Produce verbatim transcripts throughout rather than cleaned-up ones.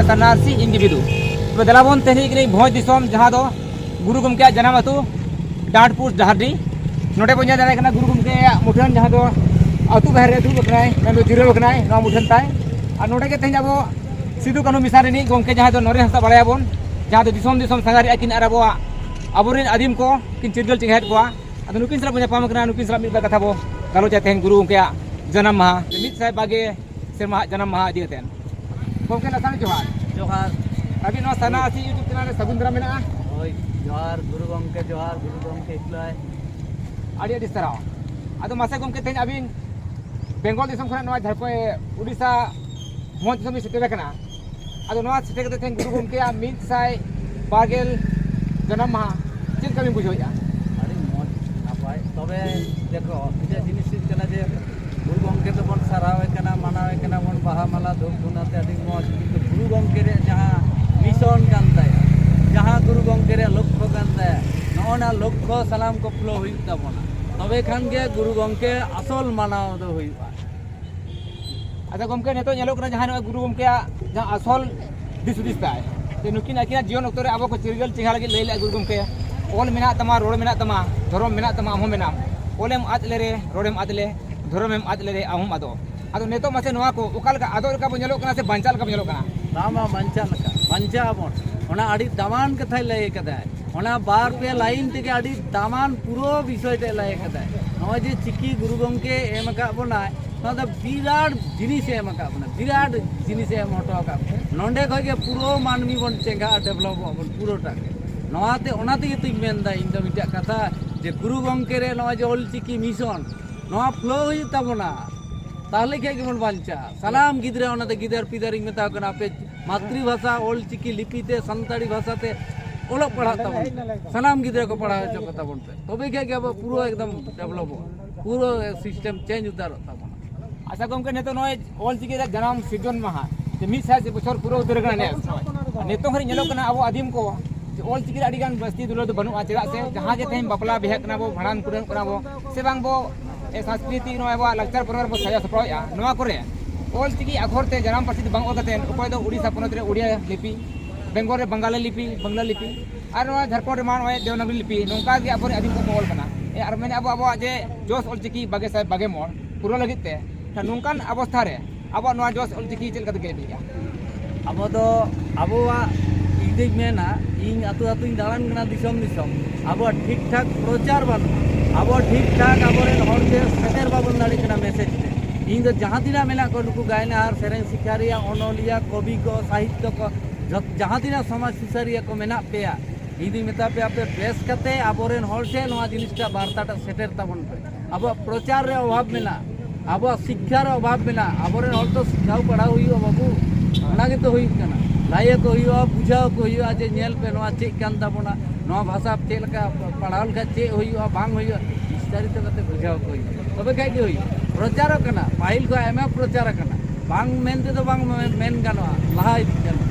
ᱥᱟᱱᱱᱟᱥᱤ ᱤᱧ ᱜᱮ ᱵᱤᱫᱩ᱾ ᱛᱚᱵᱮ ᱫᱮᱞᱟ ᱵᱚᱱ ᱛᱮᱦᱮᱧ ᱠᱟᱹᱱᱟᱹᱧ ᱵᱷᱚᱸᱡᱽ ᱫᱤᱥᱚᱢ, ᱡᱟᱦᱟᱸ ᱫᱚ ᱜᱩᱨᱩ ᱜᱚᱢᱠᱮᱭᱟᱜ ᱡᱟᱱᱟᱢ ᱟᱹᱛᱩ ᱰᱟᱸᱰᱯᱩᱥ ᱰᱟᱦᱟᱨᱰᱤ᱾ ᱱᱚᱰᱮ ᱵᱚᱱ ᱧᱮᱞ ᱫᱟᱲᱮᱭᱟᱜ ᱠᱟᱱᱟ ᱜᱩᱨᱩ ᱜᱚᱢᱠᱮᱭᱟᱜ ᱢᱩᱴᱷᱟᱹᱱ, ᱡᱟᱦᱟᱸ ᱫᱚ ᱟᱹᱛᱩ ᱵᱟᱦᱮᱨ ᱨᱮ ᱫᱩᱲᱩᱵ ᱟᱠᱟᱱᱟᱭ, ᱢᱮᱱᱫᱚ ᱡᱤᱨᱟᱹᱣ ᱟᱠᱟᱱᱟᱭ, ᱱᱚᱣᱟ ᱢᱩᱴᱷᱟᱹᱱ ᱛᱟᱭ᱾ ᱟᱨ ᱱᱚᱰᱮ ᱜᱮ ᱛᱮᱦᱮᱧ ᱟᱵᱚ ᱥᱤᱫᱩ ᱠᱟᱹᱱᱦᱩ ᱢᱤᱥᱟᱱ ᱨᱤᱱᱤᱡ ᱜᱚᱢᱠᱮ, ᱡᱟᱦᱟᱸᱭ ᱫᱚ ᱱᱚᱨᱮᱱ ᱦᱟᱸᱥᱫᱟ ᱵᱟᱲᱟᱭᱟᱵᱚᱱ, ᱡᱟᱦᱟᱸ ᱫᱚ ᱫᱤᱥᱚᱢ ᱫᱤᱥᱚᱢ ᱥᱟᱸᱜᱷᱟᱨᱤᱡ ᱟᱹᱠᱤᱱ ᱟᱨ ᱟᱵᱚᱣᱟᱜ, ᱟᱵᱚᱨᱮᱱ ᱟᱹᱫᱤᱢ ᱠᱚ ᱠᱤᱱ ᱪᱤᱨᱜᱟᱹᱞ ᱪᱮᱸᱜᱷᱟᱭᱮᱫ ᱠᱚᱣᱟ᱾ ᱟᱫᱚ ᱱᱩᱠᱤᱱ ᱥᱟᱞᱟᱜ ᱵᱚᱱ ᱧᱟᱯᱟᱢ ᱠᱟᱱᱟ, ᱱᱩᱠᱤᱱ ᱥᱟᱞᱟᱜ ᱢᱤᱫ ᱵᱟᱨ ᱠᱟᱛᱷᱟ ᱵᱚ ᱜᱟᱞᱚᱪᱟ ᱛᱮᱦᱮᱧ ᱜᱩᱨᱩ ᱜᱚᱢᱠᱮᱭᱟᱜ ᱡᱟᱱᱟᱢ ᱢᱟᱦᱟ, ᱢᱤᱫ ᱥᱟᱭ ᱵᱟᱨ ᱜᱮᱞ ᱥᱮᱨᱢᱟ ᱦᱟᱜ ᱡᱟᱱᱟᱢ ᱢᱟᱦᱟ ᱤᱫᱤ ᱠᱟᱛᱮ᱾ ᱜᱚᱢᱠᱮ, ᱞᱟᱥᱟᱲ ᱡᱚᱦᱟᱨ᱾ ᱡᱚᱦᱟᱨ᱾ ᱟᱹᱵᱤᱱ ᱱᱚᱣᱟ ᱥᱟᱱᱟ ᱟᱥᱤ YouTube ᱪᱮᱱᱮᱞ ᱨᱮ ᱥᱟᱹᱜᱩᱱ ᱫᱟᱨᱟᱢ ᱢᱮᱱᱟᱜᱼᱟ᱾ ᱦᱳᱭ, ᱡᱚᱦᱟᱨ ᱜᱩᱨᱩ ᱜᱚᱢᱠᱮ, ᱡᱚᱦᱟᱨ ᱜᱩᱨᱩ ᱜᱚᱢᱠᱮ ᱮᱠᱞᱟᱭ᱾ ᱟᱹᱰᱤ ᱟᱹᱰᱤ ᱥᱟᱨᱦᱟᱣ᱾ ᱟᱫᱚ ᱢᱟᱥᱮ ᱜᱚᱢᱠᱮ, ᱛᱮᱦᱮᱧ ᱟᱹᱵᱤᱱ ᱵᱮᱝᱜᱚᱞ ᱫᱤᱥᱚᱢ ᱠᱷᱚᱱᱟᱜ ᱱᱚᱣᱟ ᱡᱷᱟᱲᱠᱷᱚᱸᱰ, ᱩᱰᱤᱥᱟ ᱵᱷᱚᱸᱡᱽ ᱫᱤᱥᱚᱢ ᱵᱤᱱ ᱥᱮᱴᱮᱨ ᱟᱠᱟᱱᱟ᱾ ᱟᱫᱚ ᱱᱚᱣᱟ ᱥᱮᱴᱮᱨ ᱠᱟᱛᱮ ᱛᱮᱦᱮᱧ ᱜᱩᱨᱩ ᱜᱚᱢᱠᱮᱭᱟᱜ ᱢᱤᱫ ᱥᱟᱭ ᱵᱟᱨ ᱜᱮᱞ ᱡᱟᱱᱟᱢ ᱢᱟᱦᱟ ᱪᱮᱫ ᱞᱮᱠᱟ ᱵᱤᱱ ᱵᱩᱡᱷᱟᱹᱣᱮᱫᱼᱟ? ᱟᱹᱰᱤ ᱢᱚᱡᱽ, ᱱᱟᱯᱟᱭ᱾ ᱛᱚᱵᱮ ᱫᱮᱠᱷᱚ, ᱢᱤᱫᱴᱮᱡ ᱡᱤᱱᱤᱥ ᱦᱩᱭᱩᱜ ᱠᱟᱱᱟ ᱡᱮ ᱜᱩᱨᱩ ᱜᱚᱢᱠᱮ ᱫᱚᱵᱚᱱ ᱥᱟᱨᱦᱟᱣᱮ ᱠᱟᱱᱟ, ᱢᱟᱱᱟᱣᱮ ᱠᱟᱱᱟ ᱵᱚᱱ ᱵᱟᱦᱟ ᱢᱟᱞᱟ ᱫᱷᱩᱯ ᱫᱷᱩᱱᱟᱛᱮ, ᱟᱹᱰᱤ ᱢᱚᱡᱽ᱾ ᱠᱤᱱᱛᱩ ᱜᱩᱨᱩ ᱜᱚᱢᱠᱮ ᱨᱮᱭᱟᱜ ᱡᱟᱦᱟᱸ ᱢᱤᱥᱚᱱ ᱠᱟᱱ ᱛᱟᱭᱟ, ᱡᱟᱦᱟᱸ ᱜᱩᱨᱩ ᱜᱚᱢᱠᱮ ᱨᱮᱭᱟᱜ ᱞᱚᱠᱠᱷᱚ ᱠᱟᱱ ᱛᱟᱭᱟ, ᱱᱚᱜᱼᱚ ᱱᱟ ᱞᱚᱠᱠᱷᱚ ᱥᱟᱱᱟᱢ ᱠᱚ ᱯᱷᱚᱞᱳ ᱦᱩᱭᱩᱜ ᱛᱟᱵᱚᱱᱟ᱾ ᱛᱚᱵᱮ ᱠᱷᱟᱱ ᱜᱮ ᱜᱩᱨᱩ ᱜᱚᱢᱠᱮ ᱟᱥᱚᱞ ᱢᱟᱱᱟᱣ ᱫᱚ ᱦᱩᱭᱩᱜᱼᱟ᱾ ᱟᱪᱪᱷᱟ ᱜᱚᱢᱠᱮ, ᱱᱤᱛᱚᱜ ᱧᱮᱞᱚᱜ ᱠᱟᱱᱟ ᱡᱟᱦᱟᱸ ᱱᱚᱜᱼᱚᱭ ᱜᱩᱨᱩ ᱜᱚᱢᱠᱮᱭᱟᱜ ᱡᱟᱦᱟᱸ ᱟᱥᱚᱞ ᱫᱤᱥ ᱦᱩᱫᱤᱥ ᱛᱟᱭ, ᱡᱮ ᱱᱩᱠᱤᱱ ᱟᱹᱠᱤᱱᱟᱜ ᱡᱤᱭᱚᱱ ᱚᱠᱛᱚ ᱨᱮ ᱟᱵᱚ ᱠᱚ ᱪᱤᱨᱜᱟᱹᱞ ᱪᱮᱸᱜᱷᱟ ᱞᱟᱹᱜᱤᱫ ᱞᱟᱹᱭ ᱞᱮᱫᱼᱟ ᱜᱩᱨᱩ ᱜᱚᱢᱠᱮ, "ᱚᱞ ᱢᱮᱱᱟᱜ ᱛᱟᱢᱟ, ᱨᱚᱲ ᱢᱮᱱᱟᱜ ᱛᱟᱢᱟ, ᱫᱷᱚᱨᱚᱢ ᱢᱮᱱᱟᱜ ᱛᱟᱢᱟ, ᱟᱢ ᱦᱚᱸ ᱢᱮᱱᱟᱢ᱾ ᱚᱞᱮᱢ ᱟᱫ ᱞᱮᱨᱮ, ᱨᱚᱲᱮᱢ ᱟᱫ ᱞᱮ, ᱫᱷᱚᱨᱚᱢᱮᱢ ᱟᱫ ᱞᱮᱨᱮ, ᱟᱢ ᱦᱚᱸᱢ ᱟᱫᱚᱜ᱾" ᱟᱫᱚ ᱱᱤᱛᱚᱜ ᱢᱟᱥᱮ ᱱᱚᱣᱟ ᱠᱚ ᱚᱠᱟ ᱞᱮᱠᱟ ᱟᱫᱚᱜ ᱞᱮᱠᱟ ᱵᱚᱱ ᱧᱮᱞᱚᱜ ᱠᱟᱱᱟ ᱥᱮ ᱵᱟᱧᱪᱟᱜ ᱞᱮᱠᱟ ᱵᱚᱱ ᱧᱮᱞᱚᱜ ᱠᱟᱱᱟ? ᱵᱟᱝ, ᱵᱟᱝ, ᱵᱟᱧᱪᱟᱜ ᱞᱮᱠᱟ, ᱵᱟᱧᱪᱟᱜ ᱟᱵᱚᱱ᱾ ᱚᱱᱟ ᱟᱹᱰᱤ ᱫᱟᱢᱟᱱ ᱠᱟᱛᱷᱟᱭ ᱞᱟᱹᱭ ᱟᱠᱟᱫᱟᱭ᱾ ᱚᱱᱟ ᱵᱟᱨ ᱯᱮ ᱞᱟᱭᱤᱱ ᱛᱮᱜᱮ ᱟᱹᱰᱤ ᱫᱟᱢᱟᱱ ᱯᱩᱨᱟᱹ ᱵᱤᱥᱚᱭ ᱛᱮ ᱞᱟᱹᱭ ᱟᱠᱟᱫᱟᱭ᱾ ᱱᱚᱜᱼᱚᱭ ᱡᱮ ᱪᱤᱠᱤ ᱜᱩᱨᱩ ᱜᱚᱢᱠᱮ ᱮᱢ ᱟᱠᱟᱫ ᱵᱚᱱᱟᱭ, ᱱᱚᱣᱟ ᱫᱚ ᱵᱤᱨᱟᱴ ᱡᱤᱱᱤᱥᱮ ᱮᱢ ᱟᱠᱟᱫ ᱵᱚᱱᱟ, ᱵᱤᱨᱟᱴ ᱡᱤᱱᱤᱥᱮ ᱮᱢ ᱦᱚᱴᱚ ᱟᱠᱟᱫ ᱵᱚᱱᱟ᱾ ᱱᱚᱸᱰᱮ ᱠᱷᱚᱡ ᱜᱮ ᱯᱩᱨᱟᱹ ᱢᱟᱹᱱᱢᱤ ᱵᱚᱱ ᱪᱮᱸᱜᱷᱟᱜᱼᱟ, ᱰᱮᱵᱷᱞᱚᱯᱚᱜ ᱟᱵᱚᱱ ᱯᱩᱨᱟᱹᱴᱟ ᱜᱮ᱾ ᱱᱚᱣᱟᱛᱮ, ᱚᱱᱟ ᱛᱮᱜᱮ ᱛᱚᱧ ᱢᱮᱱᱫᱟ ᱤᱧ ᱫᱚ ᱢᱤᱫᱴᱟᱜ ᱠᱟᱛᱷᱟ, ᱡᱮ ᱜᱩᱨᱩ ᱜᱚᱢᱠᱮ ᱨᱮ ᱱᱚᱜᱼᱚᱭ ᱡᱮ ᱚᱞ ᱪᱤᱠᱤ ᱢᱤᱥᱚᱱ, ᱱᱚᱣᱟ ᱯᱷᱞᱳ ᱦᱩᱭᱩᱜ ᱛᱟᱵᱚᱱᱟ, ᱛᱟᱦᱞᱮ ᱠᱷᱟᱡ ᱜᱮᱵᱚᱱ ᱵᱟᱧᱪᱟᱜᱼᱟ᱾ ᱥᱟᱱᱟᱢ ᱜᱤᱫᱽᱨᱟᱹ, ᱚᱱᱟᱛᱮ ᱜᱤᱫᱟᱹᱨ ᱯᱤᱫᱟᱹᱨᱤᱧ ᱢᱮᱛᱟ ᱠᱚ ᱠᱟᱱᱟ, ᱟᱯᱮ ᱢᱟᱛᱨᱤ ᱵᱷᱟᱥᱟ ᱚᱞ ᱪᱤᱠᱤ ᱞᱤᱯᱤ ᱛᱮ, ᱥᱟᱱᱛᱟᱲᱤ ᱵᱷᱟᱥᱟ ᱛᱮ ᱚᱞᱚᱜ ᱯᱟᱲᱦᱟᱜ ᱛᱟᱵᱚᱱ ᱯᱮ᱾ ᱥᱟᱱᱟᱢ ᱜᱤᱫᱽᱨᱟᱹ ᱠᱚ ᱯᱟᱲᱦᱟᱣ ᱦᱚᱪᱚ ᱠᱚ ᱛᱟᱵᱚᱱ ᱯᱮ, ᱛᱚᱵᱮ ᱠᱷᱟᱡ ᱜᱮ ᱟᱵᱚ ᱯᱩᱨᱟᱹ ᱮᱠᱫᱚᱢ ᱰᱮᱵᱷᱞᱚᱯᱚᱜᱼᱟ, ᱯᱩᱨᱟᱹ ᱥᱤᱥᱴᱮᱢ ᱪᱮᱧᱡᱽ ᱩᱛᱟᱹᱨᱚᱜ ᱛᱟᱵᱚᱱᱟ᱾ ᱟᱪᱪᱷᱟ ᱜᱚᱢᱠᱮ, ᱱᱤᱛᱚᱜ ᱱᱚᱜᱼᱚᱭ ᱚᱞ ᱪᱤᱠᱤ ᱨᱮᱭᱟᱜ ᱡᱟᱱᱟᱢ ᱥᱤᱨᱡᱚᱱ ᱢᱟᱦᱟ ᱡᱮ ᱢᱤᱫ ᱥᱟᱭ ᱵᱚᱪᱷᱚᱨ ᱯᱩᱨᱟᱹᱣ ᱩᱛᱟᱹᱨ ᱟᱠᱟᱱᱟ ᱱᱮᱥ᱾ ᱟᱨ ᱱᱤᱛᱚᱝ ᱦᱟᱹᱨᱤᱡ ᱧᱮᱞᱚᱜ ᱠᱟᱱᱟ ᱟᱵᱚ ᱟᱹᱫᱤᱢ ᱠᱚ ᱡᱮ ᱚᱞ ᱪᱤᱠᱤ ᱨᱮ ᱟᱹᱰᱤ ᱜᱟᱱ ᱵᱟᱹᱲᱛᱤ ᱫᱩᱞᱟᱹᱲ ᱫᱚ ᱵᱟᱹᱱᱩᱜᱼᱟ, ᱪᱮᱫᱟᱜ ᱥᱮ ᱡᱟᱦᱟᱸ ᱜᱮ ᱛᱮᱦᱮᱧ ᱵᱟᱯᱞᱟ ᱵᱤᱦᱟᱹᱜ ᱠᱟᱱᱟ ᱵᱚ, ᱵᱷᱟᱸᱰᱟᱱ ᱠᱩᱲᱟᱹᱱ ᱠᱟᱱᱟ ᱵᱚ, ᱥᱮ ᱵᱟᱝ ᱵᱚ, ᱮ, ᱥᱟᱝᱥᱠᱨᱤᱛᱤᱠ ᱱᱚᱣᱟ ᱟᱵᱚᱣᱟᱜ ᱞᱟᱠᱪᱟᱨ ᱯᱨᱳᱜᱨᱟᱢ ᱵᱚ ᱥᱟᱡᱟᱣ ᱥᱟᱯᱲᱟᱣᱮᱫᱼᱟ, ᱱᱚᱣᱟ ᱠᱚᱨᱮ ᱚᱞ ᱪᱤᱠᱤ ᱟᱠᱷᱚᱨ ᱛᱮ ᱡᱟᱱᱟᱢ ᱯᱟᱹᱨᱥᱤ ᱫᱚ ᱵᱟᱝ ᱚᱞ ᱠᱟᱛᱮ, ᱚᱠᱚᱭ ᱫᱚ ᱩᱲᱤᱥᱥᱟ ᱯᱚᱱᱚᱛ ᱨᱮ ᱩᱲᱤᱭᱟ ᱞᱤᱯᱤ, ᱵᱮᱝᱜᱚᱞ ᱨᱮ ᱵᱟᱝᱜᱟᱞᱤ ᱞᱤᱯᱤ, ᱵᱟᱝᱞᱟ ᱞᱤᱯᱤ, ᱟᱨ ᱱᱚᱣᱟ ᱡᱷᱟᱲᱠᱷᱚᱸᱰ ᱨᱮᱢᱟ ᱱᱚᱜᱼᱚᱭ ᱫᱮᱵᱽᱱᱟᱜᱚᱨᱤ ᱞᱤᱯᱤ, ᱱᱚᱝᱠᱟ ᱜᱮ ᱟᱵᱚᱨᱮᱱ ᱟᱹᱫᱤᱢ ᱠᱚᱠᱚ ᱚᱞ ᱠᱟᱱᱟ᱾ ᱮ, ᱟᱨ ᱢᱮᱱᱮ ᱟᱵᱚ ᱟᱵᱚᱣᱟᱜ ᱡᱮ ᱡᱚᱥ ᱚᱞ ᱪᱤᱠᱤ ᱵᱟᱜᱮ ᱥᱟᱭ ᱵᱟᱜᱮ ᱢᱚᱬ ᱯᱩᱨᱟᱹᱣ ᱞᱟᱹᱜᱤᱫ ᱛᱮ, ᱱᱚᱝᱠᱟᱱ ᱚᱵᱚᱥᱛᱷᱟ ᱨᱮ ᱟᱵᱚᱣᱟᱜ ᱱᱚᱣᱟ ᱡᱚᱥ ᱚᱞ ᱪᱤᱠᱤ ᱪᱮᱫ ᱞᱮᱠᱟ ᱛᱮ ᱜᱮ ᱤᱫᱤᱜᱼᱟ? ᱟᱵᱚ ᱫᱚ ᱟᱵᱚᱣᱟᱜ, ᱤᱧ ᱫᱩᱧ ᱢᱮᱱᱟ, ᱤᱧ ᱟᱹᱛᱩ ᱟᱹᱛᱩᱧ ᱫᱟᱬᱟᱱ ᱠᱟᱱᱟ, ᱫᱤᱥᱚᱢ ᱫᱤᱥᱚᱢ, ᱟᱵᱚᱣᱟᱜ ᱴᱷᱤᱠ ᱴᱷᱟᱠ ᱯᱨᱚᱪᱟᱨ ᱵᱟᱹᱱᱩᱜᱼᱟ᱾ ᱟᱵᱚ ᱴᱷᱤᱠ ᱴᱷᱟᱠ ᱟᱵᱚᱨᱮᱱ ᱦᱚᱲ ᱴᱷᱮᱱ ᱥᱮᱴᱮᱨ ᱵᱟᱵᱚᱱ ᱫᱟᱲᱮᱭᱟᱜ ᱠᱟᱱᱟ ᱢᱮᱥᱮᱡᱽ ᱛᱮ᱾ ᱤᱧ ᱫᱚ ᱡᱟᱦᱟᱸ ᱛᱤᱱᱟᱹᱜ ᱢᱮᱱᱟᱜ ᱠᱚᱣᱟ, ᱱᱩᱠᱩ ᱜᱟᱭᱱᱟᱦᱟᱨ, ᱥᱮᱨᱮᱧ ᱥᱤᱠᱟᱨᱤᱭᱟᱹ, ᱚᱱᱚᱞᱤᱭᱟᱹ, ᱠᱚᱵᱤ ᱠᱚ, ᱥᱟᱦᱤᱛᱭᱚ ᱠᱚ, ᱡᱚᱛ-, ᱡᱟᱦᱟᱸ ᱛᱤᱱᱟᱹᱜ ᱥᱚᱢᱟᱡᱽ ᱥᱩᱥᱟᱹᱨᱤᱭᱟᱹ ᱠᱚ ᱢᱮᱱᱟᱜ ᱯᱮᱭᱟ, ᱤᱧ ᱫᱩᱧ ᱢᱮᱛᱟ ᱯᱮᱭᱟ, ᱟᱯᱮ ᱵᱮᱥ ᱠᱟᱛᱮ ᱟᱵᱚᱨᱮᱱ ᱦᱚᱲ ᱴᱷᱮᱱ ᱱᱚᱣᱟ ᱡᱤᱱᱤᱥᱴᱟ, ᱵᱟᱨᱛᱟᱴᱟ ᱥᱮᱴᱮᱨ ᱛᱟᱵᱚᱱ ᱯᱮ᱾ ᱟᱵᱚᱣᱟᱜ ᱯᱨᱚᱪᱟᱨ ᱨᱮ ᱚᱵᱷᱟᱵᱽ ᱢᱮᱱᱟᱜᱼᱟ, ᱟᱵᱚᱣᱟᱜ ᱥᱤᱠᱠᱷᱟ ᱨᱮ ᱚᱵᱷᱟᱵᱽ ᱢᱮᱱᱟᱜᱼᱟ᱾ ᱟᱵᱚᱨᱮᱱ ᱦᱚᱲ ᱫᱚ ᱥᱤᱠᱠᱷᱟ ᱯᱟᱲᱦᱟᱣ ᱦᱩᱭᱩᱜᱼᱟ ᱵᱟᱹᱵᱩ, ᱚᱱᱟ ᱜᱮᱛᱚ ᱦᱩᱭᱩᱜ ᱠᱟᱱᱟ᱾ ᱞᱟᱹᱭ ᱟᱠᱚ ᱦᱩᱭᱩᱜᱼᱟ, ᱵᱩᱡᱷᱟᱹᱣ ᱟᱠᱚ ᱦᱩᱭᱩᱜᱼᱟ ᱡᱮ, "ᱧᱮᱞ ᱯᱮ, ᱱᱚᱣᱟ ᱪᱮᱫ ᱠᱟᱱ ᱛᱟᱵᱚᱱᱟ, ᱱᱚᱣᱟ ᱵᱷᱟᱥᱟ ᱪᱮᱫ ᱞᱮᱠᱟ ᱯᱟᱲᱦᱟᱣ ᱞᱮᱠᱷᱟᱱ ᱪᱮᱫ ᱦᱩᱭᱩᱜᱼᱟ, ᱵᱟᱝ ᱦᱩᱭᱩᱜᱼᱟ", ᱵᱤᱥᱛᱟᱨᱤᱛᱚ ᱠᱟᱛᱮ ᱵᱩᱡᱷᱟᱹᱣ ᱟᱠᱚ ᱦᱩᱭᱩᱜᱼᱟ, ᱛᱚᱵᱮ ᱠᱷᱟᱡ ᱜᱮ ᱦᱩᱭᱩᱜᱼᱟ᱾ ᱯᱨᱚᱪᱟᱨᱚᱜ ᱠᱟᱱᱟ, ᱯᱟᱹᱦᱤᱞ ᱠᱷᱚᱱ ᱟᱭᱢᱟ ᱯᱨᱚᱪᱟᱨ ᱟᱠᱟᱱᱟ, ᱵᱟᱝ ᱢᱮᱱ ᱛᱮᱫᱚ ᱵᱟᱝ ᱢᱮᱱ, ᱢᱮᱱ ᱜᱟᱱᱚᱜᱼᱟ, ᱞᱟᱦᱟ ᱤᱫᱤᱜ ᱠᱟᱱᱟ᱾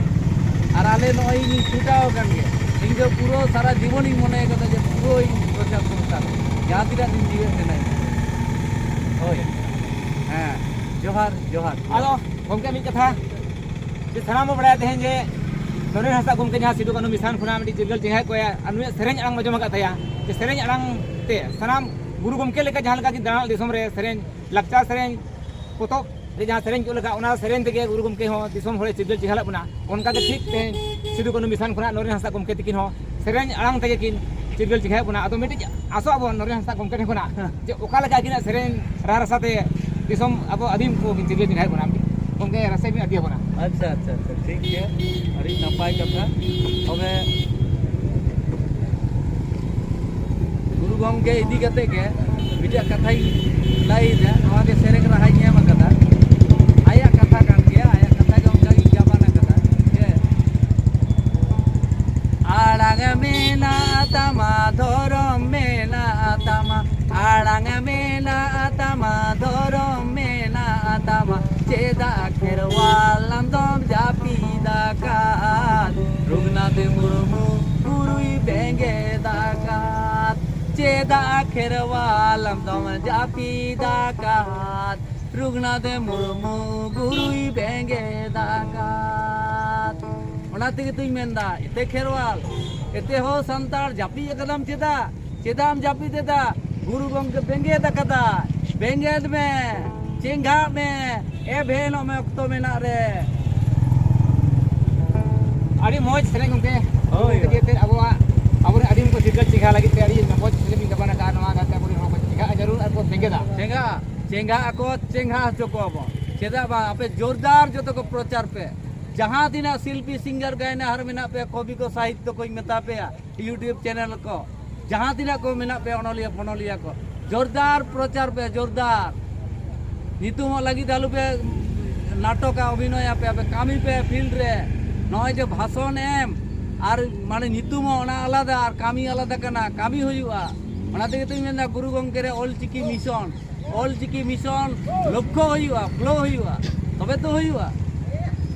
ᱟᱨ ᱟᱞᱮ ᱱᱚᱜᱼᱚᱭ ᱤᱧ ᱪᱷᱩᱴᱟᱹᱣ ᱟᱠᱟᱱ ᱜᱮᱭᱟ, ᱤᱧ ᱫᱚ ᱯᱩᱨᱟᱹ ᱥᱟᱨᱟ ᱡᱤᱵᱚᱱᱤᱧ ᱢᱚᱱᱮ ᱠᱟᱫᱟ ᱡᱮ ᱯᱩᱨᱟᱹ ᱤᱧ ᱯᱨᱚᱪᱟᱨ ᱫᱚᱨᱠᱟᱨ, ᱡᱟᱦᱟᱸ ᱛᱤᱱᱟᱹᱜ ᱫᱤᱱ ᱡᱤᱣᱮᱫ ᱢᱮᱱᱟᱜᱼᱟ᱾ ᱦᱳᱭ, ᱦᱮᱸ, ᱡᱚᱦᱟᱨ, ᱡᱚᱦᱟᱨ᱾ ᱟᱫᱚ ᱜᱚᱢᱠᱮ, ᱢᱤᱫ ᱠᱟᱛᱷᱟ, ᱡᱮ ᱥᱟᱱᱟᱢ ᱵᱚᱱ ᱵᱟᱲᱟᱭᱟ ᱛᱮᱦᱮᱧ ᱡᱮ ᱱᱚᱨᱮᱱ ᱦᱟᱸᱥᱫᱟ ᱜᱚᱢᱠᱮ ᱡᱟᱦᱟᱸ ᱥᱤᱫᱩ ᱠᱟᱹᱱᱦᱩ ᱢᱤᱥᱟᱱ ᱠᱷᱚᱱᱟᱜ ᱢᱤᱫᱴᱤᱡ ᱪᱤᱨᱜᱟᱹᱞ ᱪᱮᱸᱜᱷᱟ ᱠᱚᱭᱟ, ᱟᱨ ᱱᱩᱭᱟᱜ ᱥᱮᱨᱮᱧ ᱟᱲᱟᱝ ᱟᱸᱡᱚᱢ ᱟᱠᱟᱫ ᱛᱟᱭᱟ, ᱡᱮ ᱥᱮᱨᱮᱧ ᱟᱲᱟᱝ ᱛᱮ ᱥᱟᱱᱟᱢ ᱜᱩᱨᱩ ᱜᱚᱢᱠᱮ ᱞᱮᱠᱟ ᱡᱟᱦᱟᱸ ᱞᱮᱠᱟ ᱠᱤᱱ ᱫᱟᱬᱟ ᱫᱤᱥᱚᱢ ᱨᱮ ᱥᱮᱨᱮᱧ, ᱞᱟᱠᱪᱟᱨ ᱥᱮᱨᱮᱧ, ᱯᱚᱛᱚᱵ ᱨᱮ ᱡᱟᱦᱟᱸ ᱥᱮᱨᱮᱧ ᱠᱚ ᱚᱞ ᱟᱠᱟᱫ, ᱚᱱᱟ ᱥᱮᱨᱮᱧ ᱛᱮᱜᱮ ᱜᱩᱨᱩ ᱜᱚᱢᱠᱮ ᱦᱚᱸ ᱫᱤᱥᱚᱢ ᱦᱚᱲᱮ ᱪᱤᱨᱜᱟᱹᱞ ᱪᱮᱸᱜᱷᱟ ᱞᱮᱫ ᱵᱚᱱᱟ᱾ ᱚᱱᱠᱟ ᱜᱮ ᱴᱷᱤᱠ ᱛᱮᱦᱮᱧ ᱥᱤᱫᱩ ᱠᱟᱹᱱᱦᱩ ᱢᱤᱥᱟᱱ ᱠᱷᱚᱱᱟᱜ ᱱᱚᱨᱮᱱ ᱦᱟᱸᱥᱫᱟ ᱜᱚᱢᱠᱮ ᱛᱤᱠᱤᱱ ᱦᱚᱸ ᱥᱮᱨᱮᱧ ᱟᱲᱟᱝ ᱛᱮᱜᱮ ᱠᱤᱱ ᱪᱤᱨᱜᱟᱹᱞ ᱪᱮᱸᱜᱷᱟᱭᱮᱫ ᱵᱚᱱᱟ᱾ ᱟᱫᱚ ᱢᱤᱫᱴᱤᱡ ᱟᱥᱚᱜ ᱟᱵᱚᱱ ᱱᱚᱨᱮᱱ ᱦᱟᱸᱥᱫᱟ ᱜᱚᱢᱠᱮ ᱴᱷᱮᱱ ᱠᱷᱚᱱᱟᱜ ᱡᱮ ᱚᱠᱟ ᱞᱮᱠᱟ ᱟᱹᱠᱤᱱᱟᱜ ᱥᱮᱨᱮᱧ ᱨᱟᱦᱟ ᱨᱟᱥᱟ ᱛᱮ ᱫᱤᱥᱚᱢ ᱟᱵᱚ ᱟᱹᱫᱤᱢ ᱠᱚ ᱠᱤᱱ ᱪᱤᱨᱜᱟᱹᱞ ᱪᱮᱸᱜᱷᱟᱭᱮᱫ ᱵᱚᱱᱟ, ᱠᱚᱢ ᱜᱮ ᱨᱟᱥᱮ ᱵᱤᱱ ᱟᱹᱰᱤ ᱟᱵᱚᱱᱟ᱾ ᱟᱪᱪᱷᱟ, ᱟᱪᱪᱷᱟ, ᱟᱪᱪᱷᱟ, ᱴᱷᱤᱠ ᱜᱮᱭᱟ, ᱟᱹᱰᱤ ᱱᱟᱯᱟᱭ ᱠᱟᱛᱷᱟ᱾ ᱛᱚᱵᱮ ᱜᱩᱨᱩ ᱜᱚᱢᱠᱮ ᱤᱫᱤ ᱠᱟᱛᱮ ᱜᱮ ᱢᱤᱫᱴᱮᱡ ᱠᱟᱛᱷᱟᱧ ᱞᱟᱹᱭᱫᱟ, ᱱᱚᱣᱟ ᱜᱮ ᱥᱮᱨᱮᱧ ᱨᱟᱦᱟᱧ ᱮᱢ ᱟᱠᱟᱫᱟ᱾ ᱟᱭᱟᱜ ᱠᱟᱛᱷᱟ ᱠᱟᱱ ᱜᱮᱭᱟ, ᱟᱭᱟᱜ ᱠᱟᱛᱷᱟ ᱜᱮ ᱚᱱᱠᱟ ᱜᱤᱧ ᱜᱟᱵᱟᱱ ᱟᱠᱟᱫᱟ᱾ ᱡᱮ ᱟᱲᱟᱝ ᱢᱮᱱᱟᱜ ᱛᱟᱢᱟ, ᱫᱷᱚᱨᱚᱢ ᱢᱮᱱᱟᱜ ᱛᱟᱢᱟ, ᱟᱲᱟᱝ ᱢᱮᱱᱟᱜ ᱛᱟᱢᱟ, ᱫᱷᱚᱨᱚᱢ ᱢᱮᱱᱟᱜ ᱛᱟᱢᱟ, ᱪᱮᱫᱟᱜ ᱠᱷᱮᱨᱣᱟᱞ ᱟᱢ ᱫᱚᱢ ᱡᱟᱹᱯᱤᱫ ᱟᱠᱟᱫ? ᱨᱚᱜᱷᱩᱱᱟᱛᱷ ᱢᱩᱨᱢᱩ ᱜᱩᱨᱩᱭ ᱵᱮᱸᱜᱮᱫ ᱟᱠᱟᱫ, ᱪᱮᱫᱟᱜ ᱠᱷᱮᱨᱣᱟᱞ ᱟᱢ ᱫᱚᱢ ᱡᱟᱹᱯᱤᱫ ᱟᱠᱟᱫ? ᱨᱚᱜᱷᱩᱱᱟᱛᱷ ᱢᱩᱨᱢᱩ ᱜᱩᱨᱩᱭ ᱵᱮᱸᱜᱮᱫ ᱟᱠᱟᱫ᱾ ᱚᱱᱟ ᱛᱮᱜᱮ ᱛᱩᱧ ᱢᱮᱱᱫᱟ, ᱮᱛᱮ ᱠᱷᱮᱨᱣᱟᱞ, ᱮᱛᱮ ᱦᱚᱸ ᱥᱟᱱᱛᱟᱲ, ᱡᱟᱹᱯᱤᱫ ᱟᱠᱟᱫᱟᱢ ᱪᱮᱫᱟᱜ? ᱪᱮᱫᱟᱜ ᱮᱢ ᱡᱟᱹᱯᱤᱫ ᱮᱫᱟ? ᱜᱩᱨᱩ ᱜᱚᱢᱠᱮ ᱵᱮᱸᱜᱮᱫ ᱟᱠᱟᱫᱟ, ᱵᱮᱸᱜᱮᱫ ᱢᱮ, ᱪᱮᱸᱜᱷᱟᱜ ᱢᱮ, ᱮᱵᱷᱮᱱᱚᱜ ᱢᱮ ᱚᱠᱛᱚ ᱢᱮᱱᱟᱜ ᱨᱮ᱾ ᱟᱹᱰᱤ ᱢᱚᱡᱽ ᱥᱮᱨᱮᱧ ᱜᱚᱢᱠᱮ᱾ ᱦᱳᱭ, ᱦᱳᱭ᱾ ᱡᱮᱛᱮ ᱟᱵᱚᱣᱟᱜ, ᱟᱵᱚᱨᱮᱱ ᱟᱹᱰᱤ ᱠᱚ ᱥᱤᱨᱡᱚᱱ ᱪᱮᱸᱜᱷᱟ ᱞᱟᱹᱜᱤᱫ ᱛᱮ ᱟᱹᱰᱤ ᱢᱚᱡᱽ ᱥᱮᱨᱮᱧ ᱜᱟᱵᱟᱱ ᱟᱠᱟᱫᱼᱟ᱾ ᱱᱚᱣᱟ ᱜᱟᱛᱮ ᱟᱵᱚᱨᱮᱱ ᱦᱚᱲ ᱠᱚ ᱪᱮᱸᱜᱷᱟᱜᱼᱟ ᱡᱟᱹᱨᱩᱲ ᱟᱨ ᱠᱚ ᱵᱮᱸᱜᱮᱫᱟ᱾ ᱪᱮᱸᱜᱷᱟ, ᱪᱮᱸᱜᱷᱟ ᱟᱠᱚ, ᱪᱮᱸᱜᱷᱟ ᱦᱚᱪᱚ ᱠᱚᱣᱟ ᱵᱚᱱ᱾ ᱪᱮᱫᱟᱜ ᱵᱟᱝ? ᱟᱯᱮ ᱡᱳᱨᱫᱟᱨ ᱡᱚᱛᱚ ᱠᱚ ᱯᱨᱚᱪᱟᱨ ᱯᱮ᱾ ᱡᱟᱦᱟᱸ ᱛᱤᱱᱟᱹᱜ ᱥᱤᱞᱯᱤ, ᱥᱤᱝᱜᱟᱨ, ᱜᱟᱭᱱᱟᱦᱟᱨ ᱢᱮᱱᱟᱜ ᱯᱮᱭᱟ, ᱠᱚᱵᱤ ᱠᱚ, ᱥᱟᱦᱤᱛᱭᱚ ᱠᱚᱧ ᱢᱮᱛᱟ ᱯᱮᱭᱟ, YouTube ᱪᱮᱱᱮᱞ ᱠᱚ, ᱡᱟᱦᱟᱸ ᱛᱤᱱᱟᱹᱜ ᱠᱚ ᱢᱮᱱᱟᱜ ᱯᱮᱭᱟ, ᱚᱱᱚᱞᱤᱭᱟᱹ ᱯᱷᱚᱱᱚᱞᱤᱭᱟᱹ ᱠᱚ, ᱡᱳᱨᱫᱟᱨ ᱯᱨᱚᱪᱟᱨ ᱯᱮ, ᱡᱳᱨᱫᱟᱨ᱾ ᱧᱩᱛᱩᱢᱚᱜ ᱞᱟᱹᱜᱤᱫ ᱟᱞᱚ ᱯᱮ ᱱᱟᱴᱚᱠᱟ, ᱚᱵᱷᱤᱱᱚᱭᱟ ᱯᱮ, ᱟᱯᱮ ᱠᱟᱹᱢᱤ ᱯᱮ ᱯᱷᱤᱞᱰ ᱨᱮ᱾ ᱱᱚᱜᱼᱚᱭ ᱡᱮ ᱵᱷᱟᱥᱚᱱ ᱮᱢ ᱟᱨ ᱢᱟᱱᱮ ᱧᱩᱛᱩᱢᱚᱜ, ᱚᱱᱟ ᱟᱞᱟᱫᱟ ᱟᱨ ᱠᱟᱹᱢᱤ ᱟᱞᱟᱫᱟ ᱠᱟᱱᱟ, ᱠᱟᱹᱢᱤ ᱦᱩᱭᱩᱜᱼᱟ᱾ ᱚᱱᱟ ᱛᱮᱜᱮ ᱛᱚᱧ ᱢᱮᱱᱫᱟ ᱜᱩᱨᱩ ᱜᱚᱢᱠᱮ ᱨᱮ ᱚᱞ ᱪᱤᱠᱤ ᱢᱤᱥᱚᱱ, ᱚᱞ ᱪᱤᱠᱤ ᱢᱤᱥᱚᱱ ᱞᱚᱠᱠᱷᱚ ᱦᱩᱭᱩᱜᱼᱟ, ᱯᱷᱞᱳ ᱦᱩᱭᱩᱜᱼᱟ, ᱛᱚᱵᱮ ᱛᱚ ᱦᱩᱭᱩᱜᱼᱟ᱾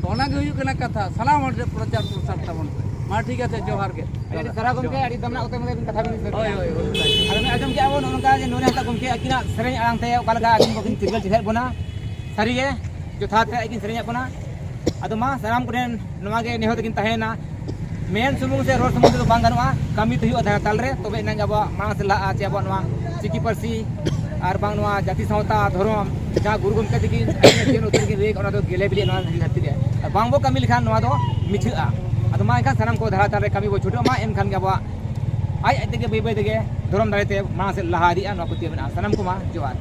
ᱛᱚ ᱚᱱᱟ ᱜᱮ ᱦᱩᱭᱩᱜ ᱠᱟᱱᱟ ᱠᱟᱛᱷᱟ, ᱥᱟᱱᱟᱢ ᱦᱚᱲ ᱴᱷᱮᱱ ᱯᱨᱚᱪᱟᱨ ᱯᱨᱚᱥᱟᱨ ᱛᱟᱵᱚᱱ ᱯᱮ᱾ ᱢᱟ ᱴᱷᱤᱠ ᱟᱪᱷᱮ, ᱡᱚᱦᱟᱨ ᱜᱮ᱾ ᱟᱹᱰᱤ ᱥᱟᱨᱦᱟᱣ ᱜᱚᱢᱠᱮ, ᱟᱹᱰᱤ ᱫᱟᱢᱟᱱᱟᱜ ᱠᱟᱛᱷᱟ ᱵᱤᱱ ᱦᱳᱭ, ᱦᱳᱭ, ᱦᱳᱭ᱾ ᱟᱫᱚ ᱵᱚᱱ ᱟᱸᱡᱚᱢ ᱠᱮᱜᱼᱟ ᱵᱚᱱ ᱱᱚᱜᱼᱚ ᱱᱚᱝᱠᱟ ᱡᱮ ᱱᱩᱨᱮ ᱦᱟᱸᱥᱫᱟ ᱜᱚᱢᱠᱮ ᱟᱹᱠᱤᱱᱟᱜ ᱥᱮᱨᱮᱧ ᱟᱲᱟᱝ ᱛᱮ ᱚᱠᱟ ᱞᱮᱠᱟ ᱟᱹᱠᱤᱱ ᱠᱚᱠᱤᱱ ᱪᱤᱨᱜᱟᱹᱞ ᱪᱮᱦᱨᱟᱭᱮᱫ ᱵᱚᱱᱟ, ᱥᱟᱹᱨᱤᱜᱮ ᱡᱚᱛᱷᱟᱛ ᱛᱮ ᱟᱹᱠᱤᱱ ᱥᱮᱨᱮᱧᱮᱫ ᱵᱚᱱᱟ᱾ ᱟᱫᱚ ᱢᱟ ᱥᱟᱱᱟᱢ ᱠᱚᱴᱷᱮᱱ ᱱᱚᱣᱟ ᱜᱮ ᱱᱮᱦᱚᱨ ᱛᱟᱹᱠᱤᱱ ᱛᱟᱦᱮᱸᱭᱮᱱᱟ, ᱢᱮᱱ ᱥᱩᱢᱩᱝ ᱥᱮ ᱨᱚᱲ ᱥᱩᱢᱩᱝ ᱛᱮᱫᱚ ᱵᱟᱝ ᱜᱟᱱᱚᱜᱼᱟ, ᱠᱟᱹᱢᱤ ᱛᱮ ᱦᱩᱭᱩᱜᱼᱟ ᱫᱷᱟᱨᱟ ᱛᱟᱞ ᱨᱮ, ᱛᱚᱵᱮ ᱮᱱᱟᱝ ᱜᱮ ᱟᱵᱚᱣᱟᱜ ᱢᱟᱲᱟᱝ ᱥᱮᱫ ᱞᱟᱦᱟᱜᱼᱟ, ᱪᱮ ᱟᱵᱚᱣᱟᱜ ᱱᱚᱣᱟ ᱪᱤᱠᱤ ᱯᱟᱹᱨᱥᱤ ᱟᱨ ᱵᱟᱝ ᱱᱚᱣᱟ ᱡᱟᱹᱛᱤ ᱥᱟᱶᱛᱟ ᱫᱷᱚᱨᱚᱢ ᱡᱟᱦᱟᱸ ᱜᱩᱨᱩ ᱜᱚᱢᱠᱮ ᱛᱟᱹᱠᱤᱱ ᱡᱤᱭᱚᱱ ᱩᱛᱟᱹᱨ ᱠᱤᱱ ᱞᱟᱹᱭ ᱠᱟᱜ, ᱚᱱᱟ ᱫᱚ ᱜᱮᱞᱮ ᱵᱤᱞᱤ ᱱᱚᱣᱟ ᱫᱷᱟᱹᱨᱛᱤ ᱨᱮ᱾ ᱟᱨ ᱵᱟᱝ ᱵᱚ ᱠᱟᱹᱢᱤ ᱞᱮᱠᱷᱟᱱ ᱱᱚᱣᱟ ᱫᱚ ᱢᱤᱪᱷᱟᱹᱜᱼᱟ᱾ ᱟᱫᱚ ᱢᱟ ᱮᱱᱠᱷᱟᱱ ᱥᱟᱱᱟᱢ ᱠᱚ ᱫᱷᱟᱨᱟ ᱛᱟᱞ ᱨᱮ ᱠᱟᱹᱢᱤ ᱵᱚ ᱪᱷᱩᱴᱟᱹᱜ ᱢᱟ, ᱮᱱᱠᱷᱟᱱ ᱜᱮ ᱟᱵᱚᱣᱟᱜ ᱟᱡ ᱟᱡ ᱛᱮᱜᱮ ᱵᱟᱹᱭ ᱵᱟᱹᱭ ᱛᱮᱜᱮ ᱫᱷᱚᱨᱚᱢ ᱫᱟᱲᱮ ᱛᱮ ᱢᱟᱲᱟᱝ ᱥᱮᱫ ᱞᱟᱦᱟ ᱤᱫᱤᱜᱼᱟ, ᱱᱚᱣᱟ ᱯᱟᱹᱛᱭᱟᱹᱣ ᱢᱮᱱᱟᱜᱼᱟ᱾ ᱥᱟᱱᱟᱢ ᱠᱚᱢᱟ ᱡᱚᱦᱟᱨ᱾